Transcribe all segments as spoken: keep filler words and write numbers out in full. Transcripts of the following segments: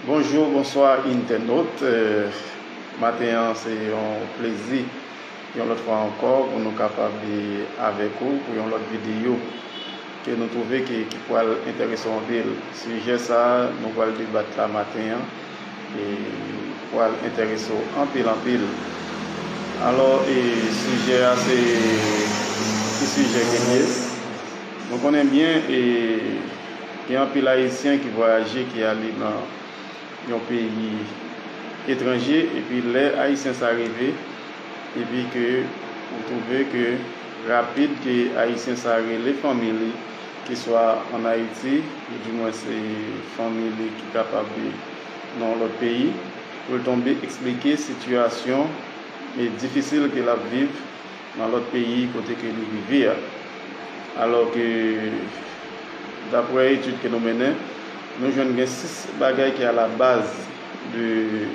Bonjou, bonswa, entènot. Eh, maten an, se yon plezi, yon lòt fwa ankò, pou nou kapab, eh, avèk ou pou yon lòt videyo ke nou twouve ke, ki pral enterese w anpil. Sijè sa a, nou pral debat la maten an, eh, pral enterese w anpil, anpil. Alò, eh, sijè a, se ki sijè ke l ye? Nou konnen byen, eh, gen anpil Ayisyen ki vwayaje, ki ale nan yon peyi etranje, epi lè Ayisyen sa rive, epi ke ou twouve ke rapid ke Ayisyen sa rele fanmi li, ki swa ann Ayiti, oudimwen se fanmi li ki kapab nan yon lòt peyi, pou l tonbe eksplike sitiyasyon, e, difisil ke l ap viv nan lòt peyi kote ke li rive a. Alò ke, daprè etid ke nou mennen, nou jwenn gen sis bagay ki alabaz de,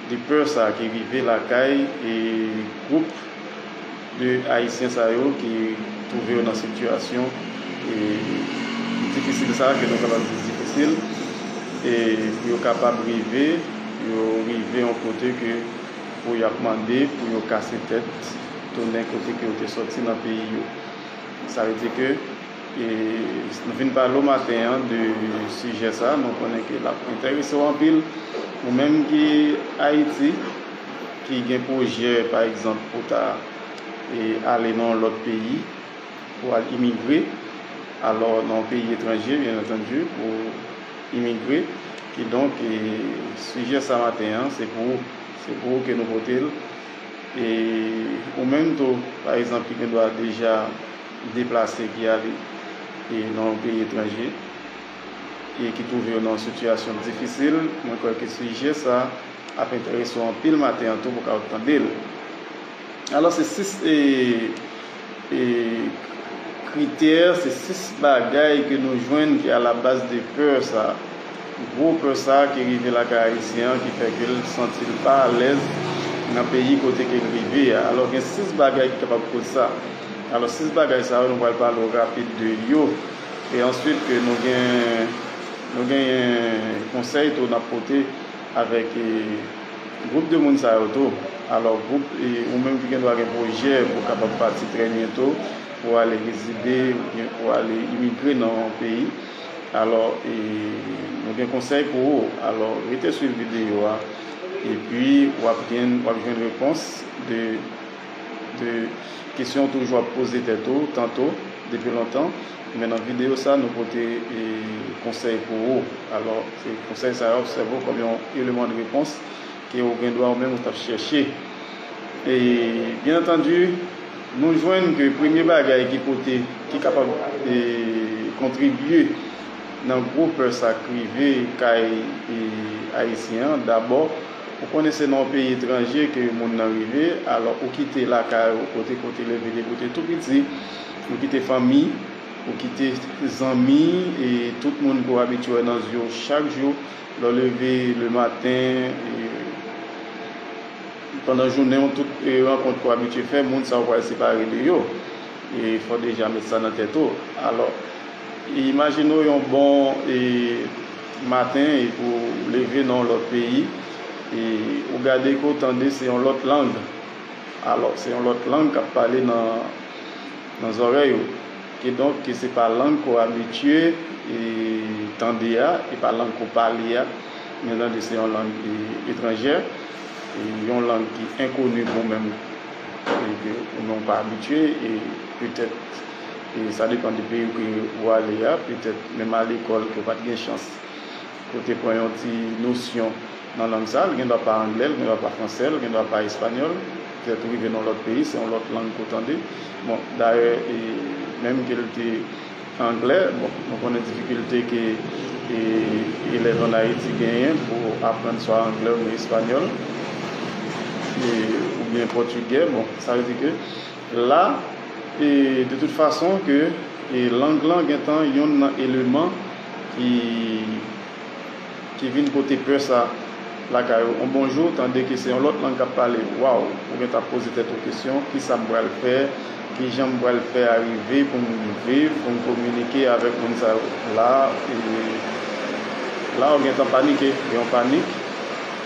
de pè sa ki rive lakay e gwoup de Ayisyen sa yo ki twouve yo nan sitiyasyon, e, difisil sa, ke nou kapab di difisil, e pou yo kapab rive, yo rive yon kote ke pou y ap mande pou yo kase tèt, tounen kote ke yo te sòti nan peyi yo. Sa vle di ke, e, nou vin pale w maten an de sijè sa, nou konnen ke l ap enterese w anpil, ou menm ki Ayiti, ki gen pwojè, pa egzanp, pou ta, e, ale nan yon lòt peyi, pou al imigre, alò nan yon peyi etranje, byen antandi, pou imigre. Kidonk, e, sijè sa maten an, se pou, se pou ou ke nou pote l. E ou menm tou, pa egzanp, ki gendwa deja deplase, ki ale, e, nan yon peyi etranje, e ki twouve yo nan yon sitiyasyon difisil, mwen kwè ke sijè sa ap enterese w anpil maten an tou pou w kapab tande l. Alò, se sis, e, e, kritè, se sis bagay ke nou jwenn ki alabaz de pè sa, gwo pè sa ki rive lakay Ayisyen an, ki fè ke l santi l pa alèz nan peyi kote ke l rive a. Alò, gen sis bagay ki kapab koz sa. Alò, sis bagay sa yo, nou pral pale w rapid de yo. E answit, ke nou gen, nou genyen konsèy tou n ap pote avèk, e, gwoup de moun sa yo tou. Alò, gwoup, e, ou menm ki gendwa gen pwojè pou w kapab pati trè byento, pou w ale rezide, oubyen pou w ale imigre nan yon peyi. Alò, e, nou gen konsèy pou ou. Alò, rete swiv videyo a, epi w ap gen, w ap jwenn repons de, de kesyon w toujou ap poze tèt ou, tanto, depi lontan. Men nan videyo sa, nou pote, e, konsèy pou ou. Alò, se konsèy sa yo, obsève w kòm yon eleman de repons ke ou gendwa ou menm ou t ap chèche. E, byen antandi, nou jwenn ke premye bagay ki pote, ki kapab, e, kontribye nan gwo pè sa k rive kay, e, Ayisyen an, dabò, ou konnen se nan yon peyi etranje ke moun nan rive, alò ou kite lakay ou, kote, kote leve depi w te tou piti, ou kite fanmi, ou kite zanmi, e tout moun ke w abitye wè nan zye w chak jou, lè w leve le maten, e, pandan jounen w, tout, e, rankont ke w abitye fè, moun sa yo pral separe de yo. E fò w deja met sa nan tèt ou. Alò, imajine w yon bon, e, maten, epi w leve nan yon lòt peyi, e ou gade ke w tande se yon lòt lang. Alò, se yon lòt lang k ap pale nan, nan zòrèy ou. Kidonk, ke se pa lang ke w abitye, e, tande a, e pa lang ke w pale a, men tande se yon lang, e, etranjè, e, yon lang ki enkoni pou ou menm, e, ke ou menm ou pa abitye, e petèt, e, sa depann de peyi ke ou ale a, petèt menm a lekòl ke w pa t gen chans pou w te pran yon ti nosyon nan lang sa, l gendwa pa anglè, l gendwa pa fransè, l gendwa pa espanyòl, petèt ou rive nan yon lòt peyi, se yon lòt lang ke w tande. Bon, dayè, e, menm ke l te anglè, bon, nou konnen difikilte ke, e, elèv ann Ayiti genyen pou aprann swa anglè oubyen espanyòl, e, oubyen pòtigè. Bon, sa vle di ke la, e, de tout fason ke, e, lang lan gentan yonn nan eleman ki, ki vin pote pè sa lakay ou. Yon bon jou, tande ke se yon lòt lang k ap pale, waw, ou gentan ap poze tèt ou kesyon, kisa m pral fè, kijan m pral fè arive pou m viv, pou m kominike avèk moun sa yo la, e, La, ou gentan panike, gen yon panik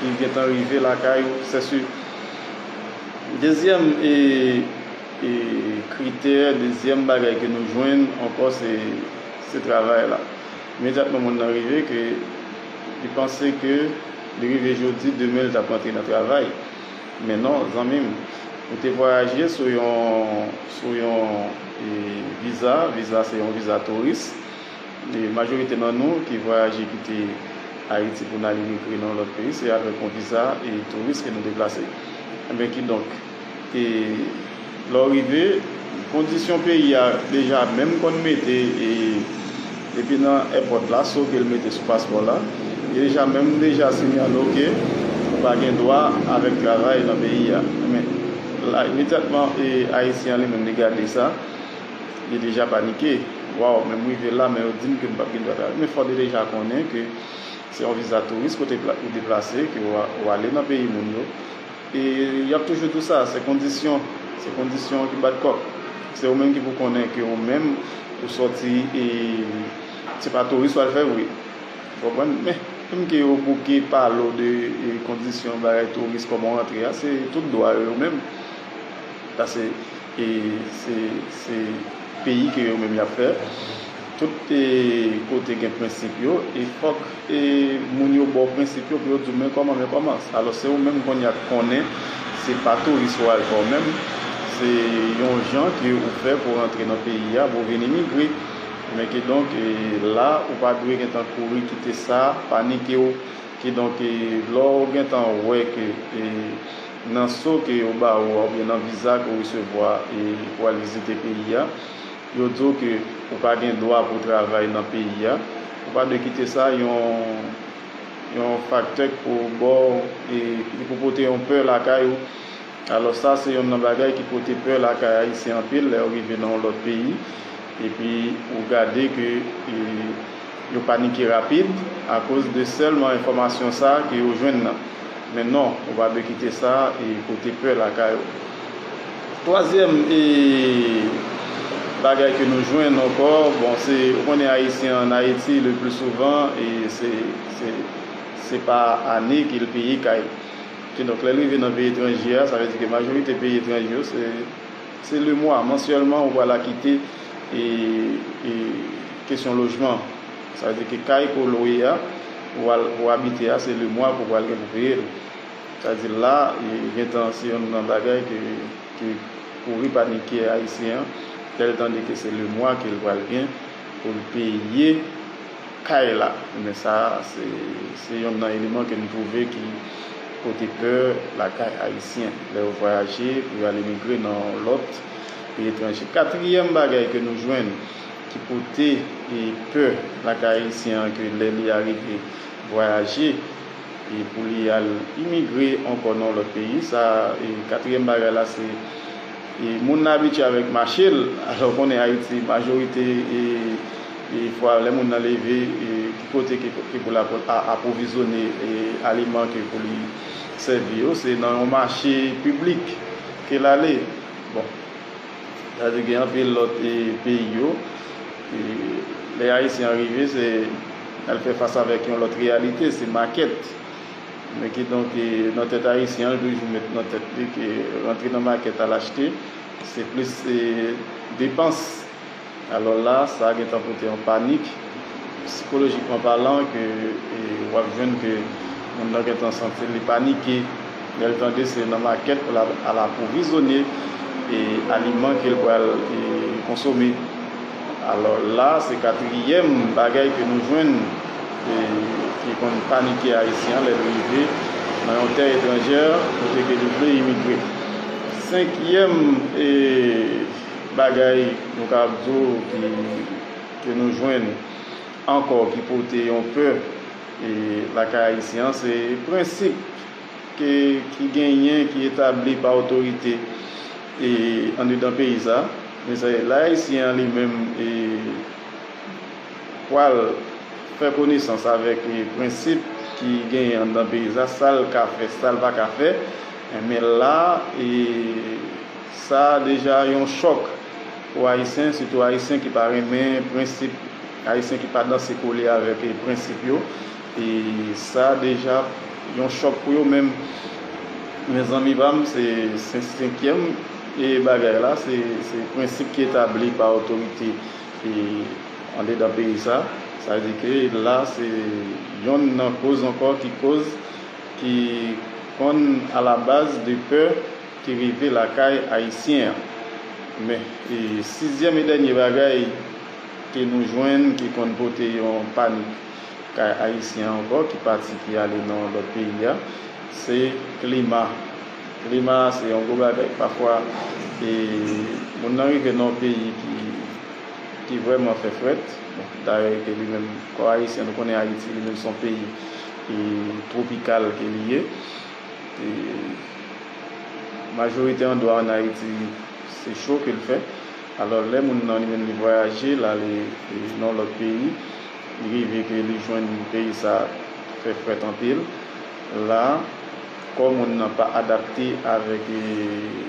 ki gentan rive lakay ou, sèsi. Dezyèm e, e kritè, dezyèm bagay ke nou jwenn ankò, se, se travay la. Imedyatman moun nan rive, ke li panse ke li rive jodi, demen li t ap rantre nan travay. Men non, zanmi m, ou te vwayaje sou yon, sou yon e, viza. Viza se yon viza touris. E majorite nan nou ki vwayaje kite Ayiti pou n al imigre nan lòt peyi, se avèk yon viza e touris ke nou deplase. Enben, kidonk, e lè w rive, kondisyon peyi a deja menm konn mete, e depi nan èpòt la, so ke l mete sou paspò la, li deja menm deja siyale w ke ou pa gen dwa avèk travay nan peyi a. Men la, imedyatman, e, Ayisyen an li menm li gade sa, li deja panike. Waw, men m rive la, men yo di m ke m p ap gen dwa travay. Men fò w te deja konnen ke se yon viza touris kote pla- ou deplase, ke w a- w ale nan peyi moun yo. E y ap toujou di w sa, se kondisyon, se kondisyon ki bat kòk. Se ou menm ki pou konnen ke ou menm, ou sòti, e se pa touris w al fè vre. Ou konprann? Men, menm ke yo bouke pale w de e, kondisyon bagay touris, kòman w rantre a, se tout dwa yo, yo menm. Sa se, e, se, se peyi ke yo menm y ap fè. Tout e, kote gen prensip yo, e fòk e, moun yo ba w prensip yo pou yo di w men kòman, men kòman. Alò, se ou menm kounye a k konnen, se pa touris ou al fè ou menm, se yon jan ke ou fè pou rantre nan peyi a, pou w vin imigre. Men kidonk, e, la, ou pa dwe gentan kouri kite sa panike w. Kidonk, e, lè w gentan wè ke, e, nan so ke yo ba ou a, oubyen nan viza ke w resevwa, e, pou al vizite peyi a, yo di w ke ou pa gen dwa pou w travay nan peyi a, ou pa dwe kite sa yon, yon faktè ki pou ba w, e, ki pou pote yon pè lakay ou. Alò, sa se yonn nan bagay ki pote pè lakay Ayisyen anpil lè yo rive nan yon lòt peyi, epi ou gade ke, e, yo panike rapid akoz de sèlman enfòmasyon sa ke yo jwenn nan. Men non, ou pa dwe kite sa, e, pote pè lakay ou. Twazyèm, e, bagay ke nou jwenn ankò, bon, se, ou konnen Ayisyen ann Ayiti, le pli souvan, e, se, se, se pa ane ke l peye kay. Kidonk, lè l rive nan peyi etranje a, sa vle di ke majorite peyi etranje yo, se, se lemwa, mansyèlman, ou pral akite, e, e, kesyon lojman. Sa vle di ke kay ke w lwe a, ou al, ou abite a, se lemwa ke w pral gen pou peye l. Sa vle di la, e, gentan se yonn nan bagay ke, ke kouri panike Ayisyen an, lè l tande ke se lemwa ke l pral gen pou l peye kay la. Men sa, se, se yonn nan eleman ke m twouve ki pote pè lakay Ayisyen lè yo vwayaje pou yo al imigre nan lòt peyi etranje. Katriyèm bagay ke nou jwenn ki pote, e, pè lakay Ayisyen an ke lè li arive vwayaje, e, pou li al imigre ankò nan lòt peyi. Sa, e, katriyèm bagay la, se, e, moun nan abitye avèk mache l. Alò, ou konnen Ayiti, majorite, e, e, fwa, lè moun nan leve, e, ki kote ke, ke pou l apro- a- apwovizyone, e, aliman ke pou li sèvi yo, se nan yon mache piblik ke l ale. Bon, sa vle di gen anpil lòt, e, peyi yo, e, lè Ayisyen an rive, se, l al fè fas avèk yon lòt reyalite, se makèt. Men kidonk, e, nan tèt Ayisyen an, li toujou met nan tèt li ke rantre nan makèt al achte, se plis, e, depans. Alò la, sa gentan pote yon panik, sikolojikman palan, ke, e, w ap jwenn ke moun nan gentan santi li panike lè l tande se nan makèt pou l al apwovizyone, e, aliman ke l pral, e, konsome. Alò la, se katriyèm bagay ke nou jwenn, e, ki konn panike Ayisyen an lè l rive nan yon tè etranjè kote ke li vle imigre. Senkyèm, e, bagay nou ka di w ki, ke nou jwenn ankò ki pote yon pè, e, lakay Ayisyen an, se prensip ke, ki genyen, ki etabli pa otorite, e, andedan peyi sa. Men se lè Ayisyen an li menm, e, pral fè konesans avèk, e, prensip ki genyen anndan peyi sa, sa l ka fè, sa l pa ka fè. Men la, e, sa deja yon chòk pou Ayisyen, sitou Ayisyen ki pa renmen prensip Ayisyen ki pa danse kole avèk, e, prensip yo. E sa deja yon chòk pou yo menm. Men zanmi pa m, se, se senkyèm, e, bagay la, se, se prensip ki etabli pa otorite, e, andedan peyi sa. Sa vle di ke la, se yonn nan koz ankò ki koz ki konn alabaz de pè ki rive lakay ayisyen an. Men, e, sizyèm e dènye bagay ke nou jwenn ki konn pote yon panik kay ayisyen an ankò, ki pati, ki ale nan lòt peyi a, se klima. Klima a se yon gwo bagay. Pafwa, e, moun nan rive nan yon peyi ki, ki vrèman fè frèt. Bon, dayè ke li menm, kò ayisyen, nou konnen Ayiti, li menm se yon peyi, e, twopikal ke li ye. E, majorite andwa ann Ayiti, se cho ke l fè. Alò, lè moun nan li menm li vwayaje, l ale, e, nan lòt peyi, li rive ke li jwenn peyi sa fè frèt anpil. La, kò moun nan pa adapte avèk, e,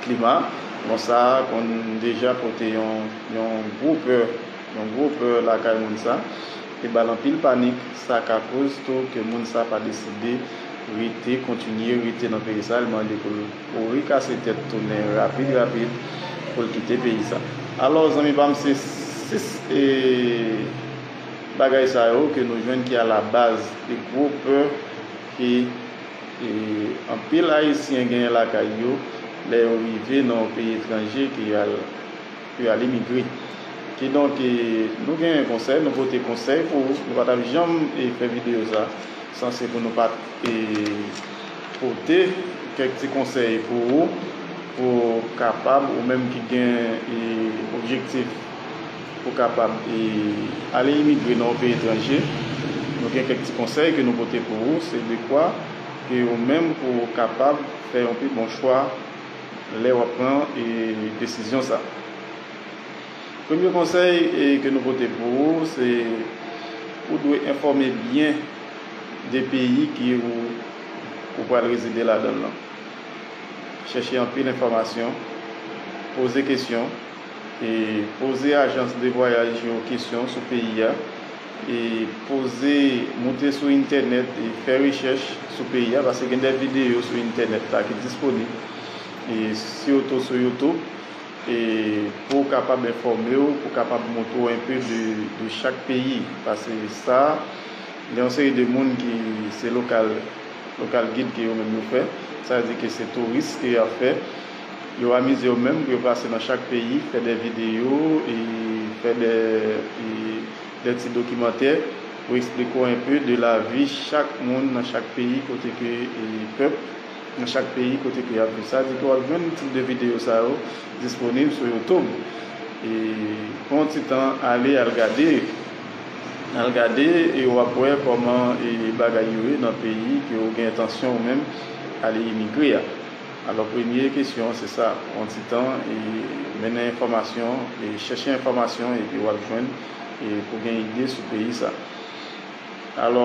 klima, bon, sa a konn deja pote yon, yon gwo pè, yon gwo pè lakay moun sa, e ba l anpil panik, sa ka koz tou ke moun sa pa deside rete, kontinye rete nan peyi sa, li mande pou l, pou l rekase tèt tounen rapid, rapid, pou l kite peyi sa. Alò, zanmi pa m, se sis, e, bagay sa yo ke nou jwenn ki alabaz de gwo pè ke, e, anpil Ayisyen genyen lakay yo lè yo rive nan yon peyi etranje ke y al, ke y al imigre. Kidonk, e, nou genyen konsèy, nou pote konsèy pou ou. Nou pa t ap janm, e, fè videyo sa san se pou nou pa t, e, pote kèk ti konsèy pou ou, pou w kapab, ou menm ki gen, e, objektif pou w kapab, e, ale imigre nan yon peyi etranje, nou gen kèk ti konsèy ke nou pote pou ou. Se dekwa ke ou menm pou w kapab fè yon pi bon chwa lè w ap pran, e, desizyon sa. Premye konsèy, e, ke nou pote pou ou, se ou dwe enfòme byen de peyi ke ou, ou pral rezide ladan l lan. Chèche anpil enfòmasyon, poze kesyon, e poze ajans de vwayaj yo kesyon sou peyi a, e poze, moute sou entènèt e fè rechèch sou peyi a, paske gen de videyo sou entènèt la ki disponib, e sitou sou YouTube, e pou w kapab enfòme w, pou w kapab montre w enpe de, de chak peyi. Paske sa, gen yon seri de moun ki se lokal, lokal gid ke yo menm yo fè. Sa vle di ke se touris ke y ap fè. Yo amize yo menm pou yo pase nan chak peyi, fè de videyo, e fè de, e de ti dokimantè pou eksplike w enpe de lavi chak moun nan chak peyi kote ke, e pèp nan chak peyi kote ke y ap viv. Sa vle di ke w ap jwenn tip de videyo sa yo disponib sou YouTube. E pran yon ti tan, ale al gade. Al gade e w ap wè kòman, e, bagay yo ye nan peyi ke w gen entansyon ou menm ale imigre a. Alò, premye kesyon an, se sa. Pran ti tan e mennen enfòmasyon, e chèche enfòmasyon, epi w ap jwenn, e pou gen ide sou peyi sa. Alò,